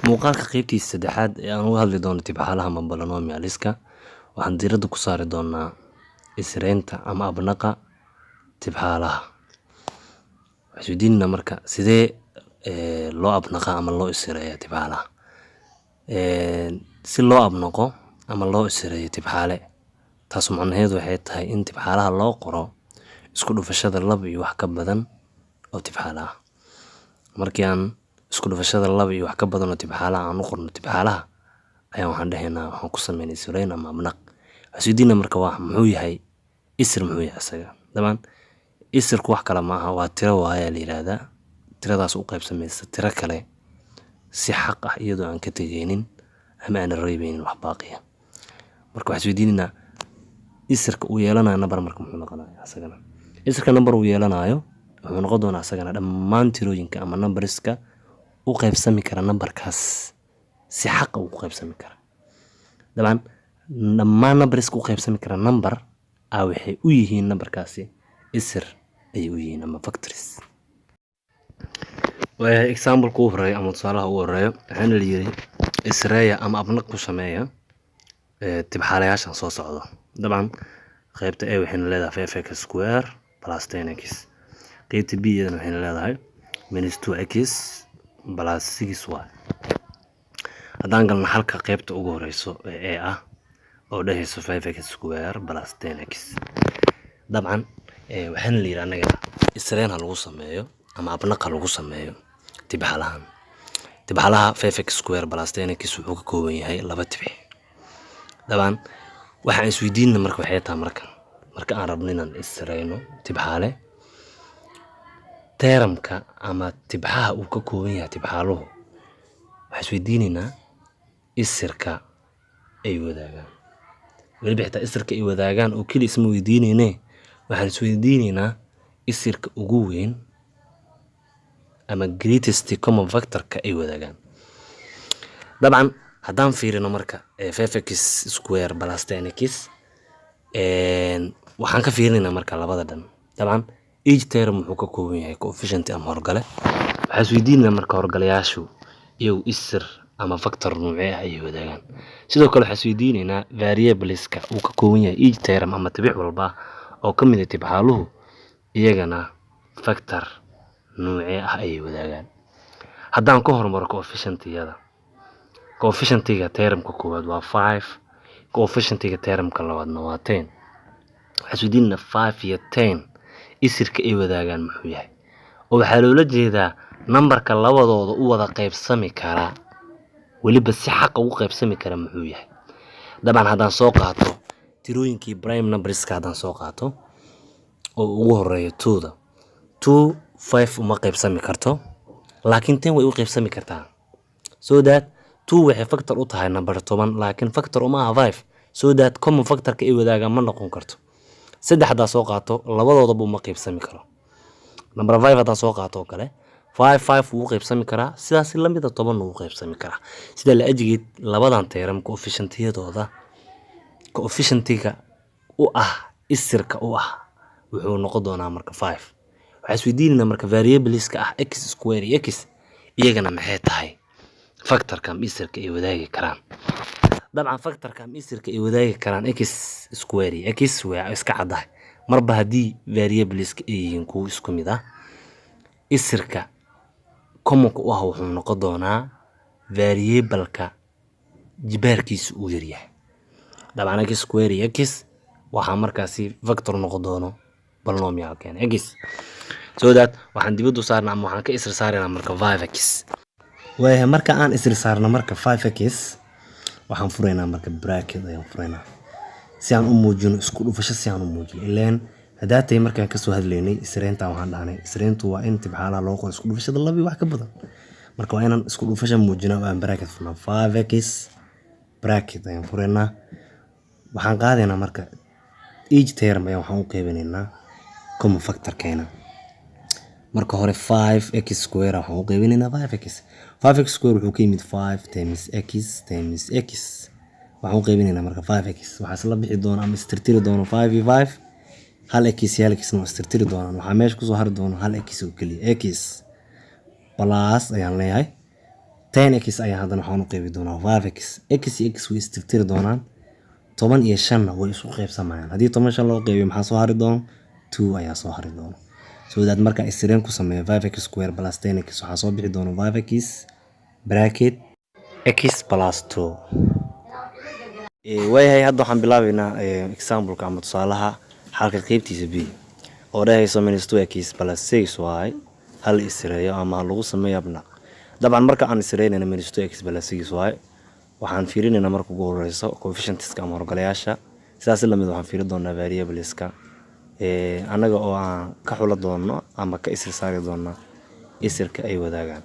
Muuqaalka qaybtiisa saddexaad ee aan uga hadli doono tibxaalaha ama polynomialska, waxaan diiradda ku saari doonaa isreynta ama abnaqa tibxaalaha. Waxaan isweydiinaynaa marka, sidee loo abnaqa ama loo isreeyaa tibxaalaha? Si loo abnaqo ama loo isreeyo tibxaale, taas macnaheedu waxay tahay in tibxaalaha loo qoro isku dhufashada laba iyo wax ka badan oo tibxaale ah. Markii aan isku dhufashada laba iyo wax ka badan oo tibxaalaha aan u qorno tibxaalaha, ayaan waxaan dhahaynaa waxaan ku sameynay isreyn ama abnaq. Waxaan isweydiinaynaa marka, waa muxuu yahay isir? Muxuu yahay isaga? Dabcan isirku wax kale maaha, waa tiro waayaa la yiraahdaa, tiradaas u qaybsamaysa tiro kale si xaq ah, iyadoo aan ka tegaynin ama aan reebeynin wax baaqiya. Marka waxaan isweydiinaynaa isirka uu yeelanayo number. Marka muxuu noqonayaa isagana isirka number uu yeelanayo? Wuxuu noqon doonaa isagana dhammaan tirooyinka ama numberska u qaybsami kara numberkaas si xaqa ugu qaybsami kara. Dabcan dhammaan numberska u qaybsami kara number a waxay u yihiin numberkaasi isir ayay u yihiin ama factors. Waayahay, example-ka ugu horeeyo ama tusaalaha ugu horeeyo waxaana la yiri isreeya ama abnaq ku sameeya tibxaalayaashan soo socdo. Dabcan qaybta A waxayna leedahay 5x square plus 10x. Qaybta B iyadana waxayna leedahay minus 2x plus 6y. Haddaan galno halka qaybta ugu horeyso ee A ah oo dhehayso 5x square plus 10x, dabcan waxaana la yidhi anaga isreen ha lagu sameeyo ama abnaq ha lagu sameeyo tibxalahan. Tibxalaha 5x square plus 10x wuxuu ka kooban yahay laba tibix. Dabcan waxaan isweydiinna marka waxay tahay, marka aan rabno inaan isreyno tibxaale, termka ama tibxaha uu ka kooban yahay tibxaaluhu, waxaan isweydiinaynaa isirka ay wadaagaan. Weliba xitaa isirka ay wadaagaan oo keli isma weydiineyne, waxaan isweydiineynaa isirka ugu weyn ama greatest common factorka ay wadaagaan. Dabcan haddaan fiirino marka 5x square plus 10x, waxaan ka fiirinaynaa marka labada dhan. Dabcan each term wuxuu ka kooban yahay coefficient ama horgale. Waxaan isweydiinaynaa marka horgalayaashu iyagu isir ama factor noocee ah ayay wadaagaan. Sidoo kale waxaan isweydiinaynaa variableska uu ka kooban yahay each term ama tibix walba oo ka mid ah tibxaaluhu, iyagana factor noocee ah ayay wadaagaan. Haddaan ku hormaro coefficientiyada, coefficientiga termka koowaad waa 5, coefficientiga termka labaadna waa 10. Waxaan isweydiinaynaa 5 iyo 10 isirka ay wadaagaan muxuu yahay, oo waxaa loola jeedaa nambarka labadooda u wada qaybsami karaa, weliba si xaqa ugu qaybsami kara, muxuu yahay? Dabcan haddaan soo qaato tirooyinkii prime numberska, haddaan soo qaato oo ugu horeeyo twoda, 2 5 uma qaybsami karto, laakiin 10 way u qaybsami kartaa. So that 2 waxay factor u tahay number 10, laakiin factor uma aha 5. So that common factorka ay wadaagaan ma noqon karto. 3 haddaa soo qaato, labadoodaba uma qaybsami karo. Number 5 haddaan soo qaato oo kale, 5 5 wuu qaybsami karaa, sidaas lamida 10 wuu qaybsami karaa. Sidaa la ajigeed labadan term coefficientiyadooda, coefficientiga u ah isirka u ah wuxuu noqon doonaa marka 5. Waxaan isweydiinaynaa marka variableska ah x square iyo x, iyagana maxay tahay factorka ama isirka ay wadaagi karaan? Dabcan factorka ama isirka ay wadaagi karaan x square iyo x waa iska caddahay. Marba haddii variableska ay yihiin kuwo isku mid ah, isirka commonka u ah wuxuu noqon doonaa variableka jibaarkiisa uu yaryahay. Dabcan x square iyo x waxaa markaasi factor noqon doono polynomialkeena x. So that waxaan dibadda u saarnaa ama waxaan ka isir saaraynaa marka 5x. Waayahay, marka aan isir saarno marka 5x, waxaan furaynaa marka bracket ayaan furaynaa si aan u muujino isku dhufasho, si aan u muujino. Ileen haddaa tahay markaan kasoo hadlaynay isreynta, waxaan dhahnay isreyntu waa in tibxaalaha loo qoro isku dhufashada laba iyo wax ka badan. Marka waa inaan isku dhufasho muujinaa oo aan bracket furnaa. 5x bracket ayaan furaynaa. Waxaan qaadaynaa marka each term ayaan waxaan u qaybinaynaa common factorkeena. Marka hore 5x square waxaan u qaybinaynaa 5x. 5x square wuxuu ka yimid 5 times x times x. Waxaan u qaybinaynaa marka 5x. Waxaa isla bixi doona ama istirtiri doono 5 iyo 5, hal x iyo hal x na waa istirtiri doonaan. Waxaa meesha kusoo hari doono hal x oo keliya. X plus ayaan leeyahay. 10x ayaa haddana waxaan u qeybi doonaa 5x. X iyo x way istirtiri doonaan, 15-na way isku qeybsamayaan. Haddii 15 loo qeybiyo, maxaa soo hari doono? 2 ayaa soo hari doono. So that markaan isireen ku sameeyo 5x square plus 10x, waxaa soo bixi doona 5x bracket x plus 2. Waayahay, hadda waxaan bilaabeynaa exampleka ama tusaalaha xalka qeybtiisa b oo dhehayso minus 2x plus 6y hal isreeyo ama ha lagu sameeyo abnaq. Dabcan, marka aan isreynayna minus 2x plus 6y, waxaan fiirinaynaa marka ugu horeyso coefficientska ama horgalayaasha. Sidaas lamid waxaan fiiri doonaa variableska, annaga oo aan ka xula doono ama ka isir saari doona isirka ay wadaagaan.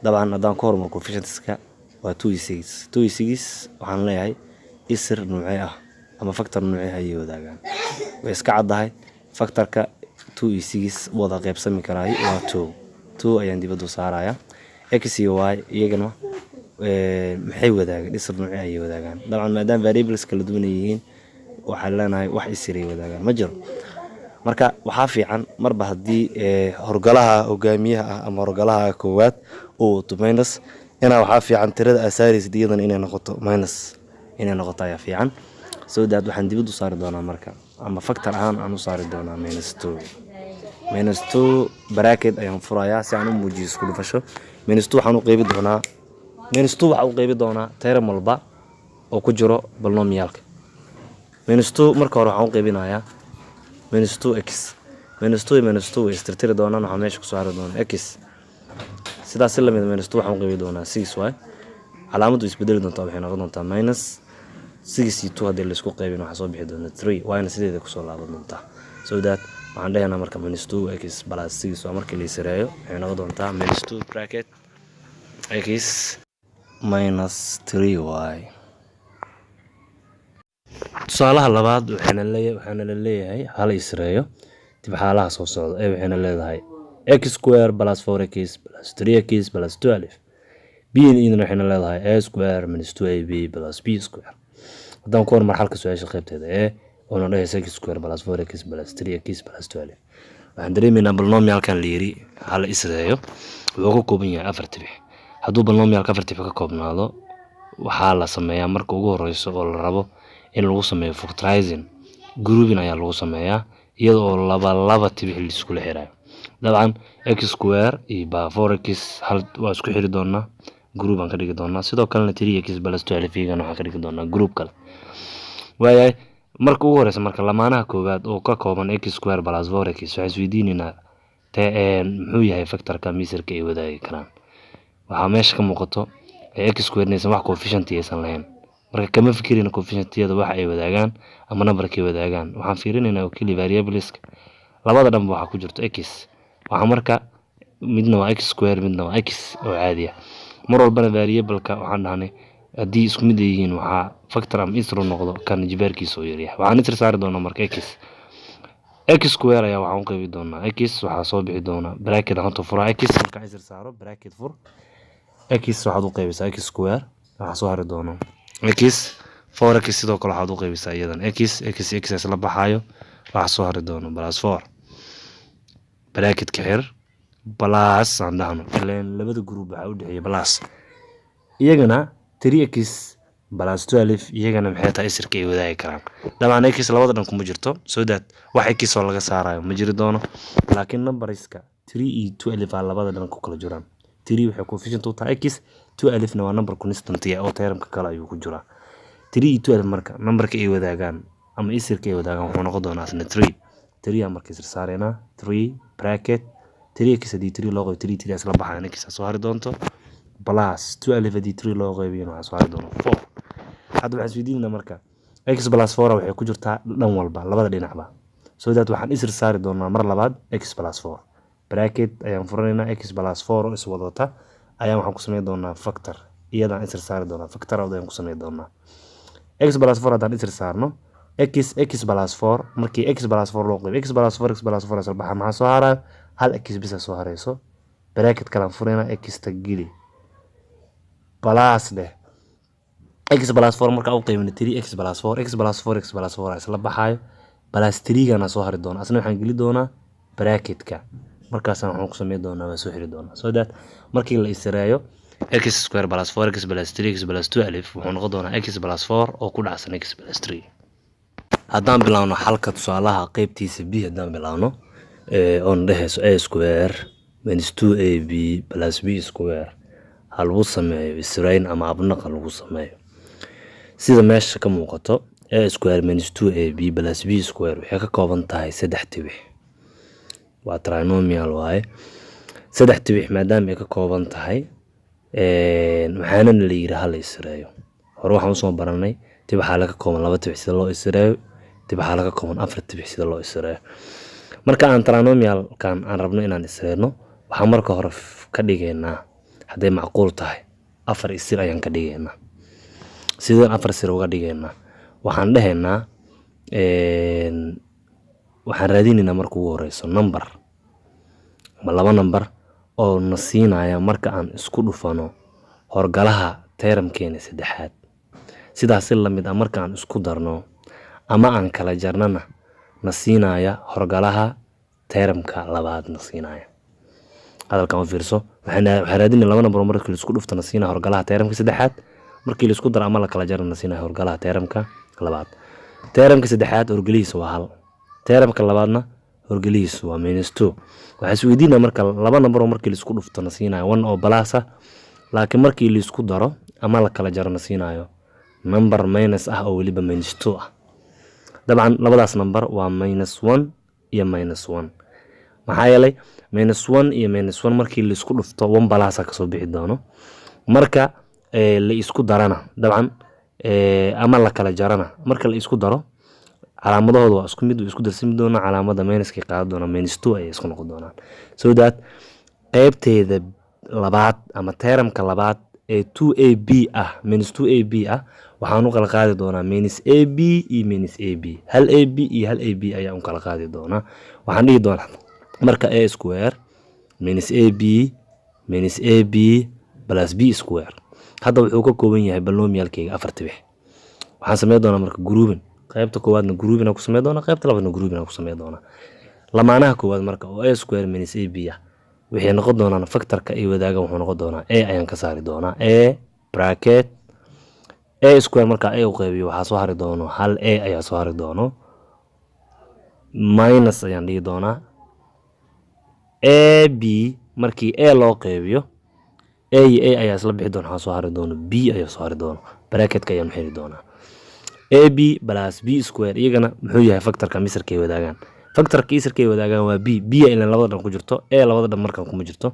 Dabcan, haddaan ku hormaro coefficientska, waa 2 iyo 6. 2 iyo 6 waxaan leeyahay isir nuucee ah ama factor nuucee ayay wadaagaan? Way iska caddahay, factorka 2 iyo 6 wada qaybsami karaay waa 2. 2 ayaan dibadda u saaraya. X iyo y iyagana maxay wadaagaan? Isir nuucee ayay wadaagaan? Dabcan, maadaama variables kala duwan ay yihiin, waxaan leenahay wax isiray wadaagaan ma jiro. Marka waxaa fiican marba haddii horgalaha hogaamiyaha ah ama horgalaha koowaad uu wato minus, inaa waxaa fiican tirada aad saaraysid iyadana inay noqoto minus, inay noqoto ayaa fiican. So that waxaan dibad u saari doonaa marka ama factor ahaan aan u saari doonaa minus 2. Minus 2 bracket ayaan furayaa si aan u muujiyo isku dhufasho. Minus 2 waxaan u qeybi doonaa, minus 2 waxaan u qeybi doonaa term walba oo ku jiro polynomialka. Minus 2 marka hore waxaan u qeybinayaa minus 2 x. Minus 2 iyo minus 2 way istirtiri doonaan, waxaa meesha kusoo hari doona x. Sidaas si lamid, minus 2 waxaan u qeybi doonaa 6 y. Calaamaddu isbedeli doontaa, waxay noqon doontaa minus. 6 iyo 2 haddii laisku qaybin, waxaa soo bixi doona 3, y-na sideeda kusoo laaban doontaa. So that waxaan dhehaynaa marka minus 2 x plus 6 waa markii la isareeyo, waxay noqon doontaa minus 2 bracket x minus 3 y. Tusaalaha labaad waxaana la leeyahay hala isreeyo tibxaalaha soo socda ee waxayna leedahay x square plus 4x plus 3x plus 12. B iyadana waxayna leedahay a square minus 2ab plus b square. Haddaan ku hormar xalka su-aasha qaybteeda e oona dhehaysa x square plus 4x plus 3x plus 12, waxaan dareemaynaa polynomialkan la yiri hala isreeyo wuxuu ka kooban yahay afar tibix. Hadduu polynomialka afar tibix ka koobnaado, waxaa la sameeyaa marka ugu horeyso oo la rabo in lagu sameeyo factorizing, grouping ayaa lagu sameeyaa, iyada oo laba laba tibix laiskula xirayo. Dabcan, x square iyo ba 4x hal waa isku xiri doonaa, group aan ka dhigi doonaa. Sidoo kalena 3x plus 12 iyagana waxaan ka dhigi doonaa group kale. Waayahay, marka ugu horeysa marka lamaanaha koowaad oo ka kooban x square plus 4x, waxaan isweydiinaynaa te muxuu yahay factorka misirka ay wadaagi karaan. Waxaa meesha ka muuqato x square inaysan wax coefficient aysan lahayn. Marka kama fikirayna coefficientiyada waxa ay wadaagaan ama numberkay wadaagaan, waxaan fiirinaynaa oo keliya variableska. Labada dhanba waxaa ku jirto x. Waxaa marka midna waa x square, midna waa x oo caadi ah. Mar walbana variableka waxaan dhahnay haddii isku mid ay yihiin, waxaa factor ama isru noqdo kan jibaarkiisa oo yaryahay. Waxaan isir saari doonaa marka x. X square ayaa waxaan u qeybi doonaa x, waxaa soo bixi doona bracket ahaantu fura x. Markaan isir saaro, bracket fur, x waxaad u qeybisaa x square, waxaa soo hari doona x. 4x sidoo kale waxaad u qeybisaa iyadan x. x x isla baxaayo, waxaa soo hari doona plus 4, bracketka xir, plus aan dhahno, ileen labada group waxaa u dhexeeya plus. Iyagana 3x plus 12 iyagana maxay tahay isirka ay wadaagi karaan? Dabcan, x labada dhan kuma jirto, so that wax x oo laga saarayo ma jiri doono. Laakiin numberska 3 iyo 12 aa labada dhan ku kala jiraan. 3 waxay coefficient u tahay x, 12 na waa number constant oo termka kale ayuu ku jiraa. 3 iyo 12 marka numberka ay wadaagaan ama isirka ay wadaagaan wuxuu noqon doonaa isna 3. 3 aan marka isir saareynaa. 3 bracket 3x, haddii 3 loo qaybiyo 3, 3 isla baxayaan, x soo hari doonto, plus 12 haddii 3 loo qaybiyo, waxaa soo hari doona 4. Hadda waxaan isweydiinaynaa marka x plus 4 waxay ku jirtaa dhan walba, labada dhinacba, so that waxaan isir saari doonaa mar labaad x plus 4. Bracket ayaan furanaynaa, x plus 4 oo iswadata ayaan waxaan ku sameyn doonaa factor, iyadaan isir saari doonaa, factor out ayaan ku sameyn doonaa. X plus 4 haddaan isir saarno, x x plus 4, markii x plus 4 loo qaybiyo x plus 4, x plus 4 isla baxa, maxaa soo harayo? Hal x bisa soo harayso. Bracket kalaan furaynaa, x ta geli, plus dheh. X plus 4 markaa u qaybino 3 x plus 4, x plus 4 x plus 4 isla baxaayo, plus 3 gana soo hari doona, asna waxaan geli doonaa bracketka. Markaasaan waxaan ku sameyn doonaa, waa soo xiri doonaa, so that markii la isreeyo. X square plus four x plus three x plus 12 wuxuu noqon doonaa x plus four oo ku dhacsan x plus three. Haddaan bilaawno xalka tusaalaha qeybtiisa b, haddaan bilaawno oon dhehayso a square minus two a b plus b square, ha lagu sameeyo israyn ama abnaqa lagu sameeyo. Sida meesha ka muuqato, a square minus two a b plus b square waxay ka kooban tahay saddex tibix, waa trinomial waaye. Saddex tibix maadaama ay ka kooban tahay, waxaana la yiri hala isreeyo. Hore waxaan usoo baranay tibixaa laga kooban laba tibix sida loo isreeyo, tibixaa laga kooban afar tibix sida loo isreeyo. Marka aan trinomialkan aan rabno inaan isreeno, waxaan marka hore ka dhigaynaa, hadday macquul tahay, afar isir ayaan ka dhigaynaa. Sideen afar isir uga dhigaynaa? Waxaan dhehaynaa, waxaan raadinaynaa marka ugu horeyso number ama laba number oo na siinaya marka aan isku dhufano horgalaha termkeena saddexaad. Sidaas si lamid ah, marka aan isku darno ama aan kala jarnana, na siinaya horgalaha termka labaad na siinaya. Hadalkan u fiirso. Waxaan raadinay laba number oo markii laisku dhufto na siinaya horgalaha termka saddexaad, markii laisku daro ama la kala jarna na siinaya horgalaha termka labaad. Termka saddexaad horgelihiisa waa 1, termka labaadna horgelihiisu waa minus two. Waxaa isweydiinaa marka laba number oo markii laisku dhufto na siinayo one oo plus ah, laakiin markii laisku daro ama la kala jaro na siinayo number minus ah oo weliba minus two ah. Dabcan labadaas number waa minus one iyo minus one. Maxaa yeelay, minus one iyo minus one markii laisku dhufto one plus ah kasoo bixi doono. Marka la isku darana, dabcan, ama la kala jarana, marka la isku daro calaamadahooda waa isku mid, way isku darsami doonaa, calaamada minuskay qaadan doonaa, minus two ayay isku noqon doonaan. So that qeybteeda labaad ama termka labaad ee two a b ah, minus two a b ah, waxaan u kala qaadi doonaa minus a b iyo minus a b, hal a b iyo hal a b ayaan u kala qaadi doonaa. Waxaan dhihi doonaa marka a square minus a b minus a b plus b square. Hadda wuxuu ka kooban yahay polynomialkeyga afar tibix. Waxaan sameyn doonaa marka grouping. Qaybta koowaadna grouping aan ku sameyn doonaa, qaybta labaadna grouping aan ku sameyn doonaa. Lamaanaha koowaad marka oo a square minus a b ah waxay noqon doonaan, factorka ay wadaagaan wuxuu noqon doonaa a ayaan ka saari doonaa, a bracket a square. Marka a u qeybiyo, waxaa soo hari doono hal a ayaa soo hari doono, minus ayaan dhihi doonaa. A b markii a loo qeybiyo, a iyo a ayaa isla bixi doona, waxaa soo hari doono b ayaa soo hari doono, bracketka ayaan xiri doonaa. A b plus b square iyagana muxuu yahay factorka misirka ay wadaagaan? Factorka isirka ay wadaagaan waa b. B ilan labada dhan ku jirto, a labada dhan markan kuma jirto.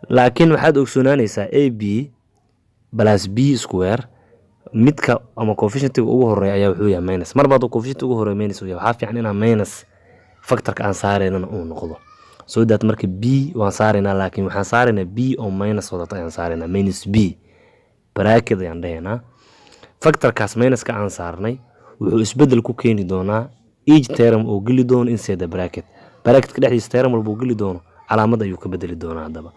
Laakiin waxaad ogsoonaanaysaa a b plus b square midka ama coefficientiga ugu horeeya ayaa wuxuu yahay minus. Marba hadduu coefficient ugu horeeya minus uu yahay, waxaa fiican inaan minus factorka aan saaraynana uu noqdo. So that marka b waan saaraynaa, laakiin waxaan saaraynaa b oo minus wadata ayaan saaraynaa, minus b bracket ayaan dhahaynaa. Factorkaas minuska aan saarnay wuxuu isbedel ku keeni doonaa each term oo geli doono inside the bracket. Bracketka dhexdiisa term walba uu geli doono calaamad ayuu ka bedeli doonaa. Haddaba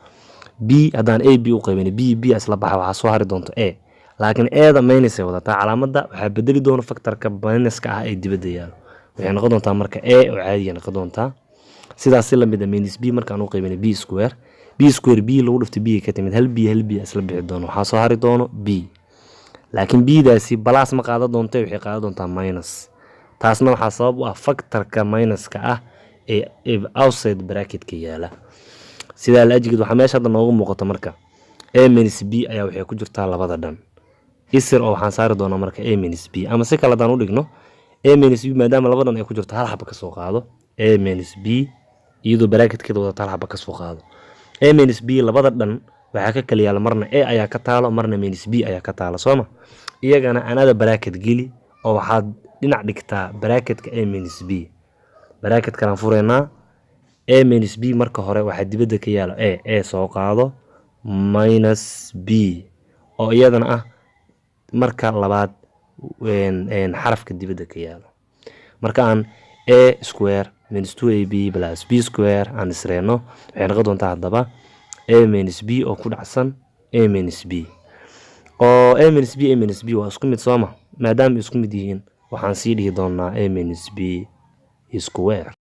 b haddaan a b u qaybin, b b isla baxa, waxaa soo hari doonto a, laakiin a-da minus ay wadataa. Calaamadda waxaa bedeli doona factorka minuska ah ee dibadda yaalo. Waxay noqon doontaa marka a oo caadiya noqon doontaa. Sidaas si lamid a, minus b markaan u qaybinay b square, b square b lagu dhiftay b ka timid, hal b hal b isla bixi doono, waxaa soo hari doono b, laakiin b-daasi plus ma qaadan doonto, waxay qaadan doontaa minus. Taasna waxaa sabab u ah factorka minuska ah ee outside bracketka yaala. Sidaa la ajgeed, waxaa meesha hadda noogu muuqato marka a minus b ayaa waxay ku jirtaa labada dhan isir, oo waxaan saari doonaa marka a minus b. Ama si kale haddaan u dhigno, a minus b maadaama labadan ay ku jirto, hal xaba kasoo qaado. A minus b iyadoo bracketkeeda wadata hal xaba kasoo qaado. A minus b labada dhan waxaa ka kala yaala, marna a ayaa ka taalo, marna minus b ayaa ka taalo, sooma? Iyagana anada bracket geli oo waxaad dhinac dhigtaa bracketka a minus b. Bracket kalaan fureynaa. A minus b marka hore waxaa dibadda ka yaalo a, a soo qaado, minus b oo iyadana ah marka labaad xarafka dibadda ka yaalo. Marka aan a square minus two a b plus b square aan isreeno, waxay noqon doontaa haddaba a minus b oo ku dhacsan a minus b, oo a minus b, a minus b waa isku mid, sooma? Maadaama isku mid yihiin, waxaan sii dhihi doonaa a minus b square.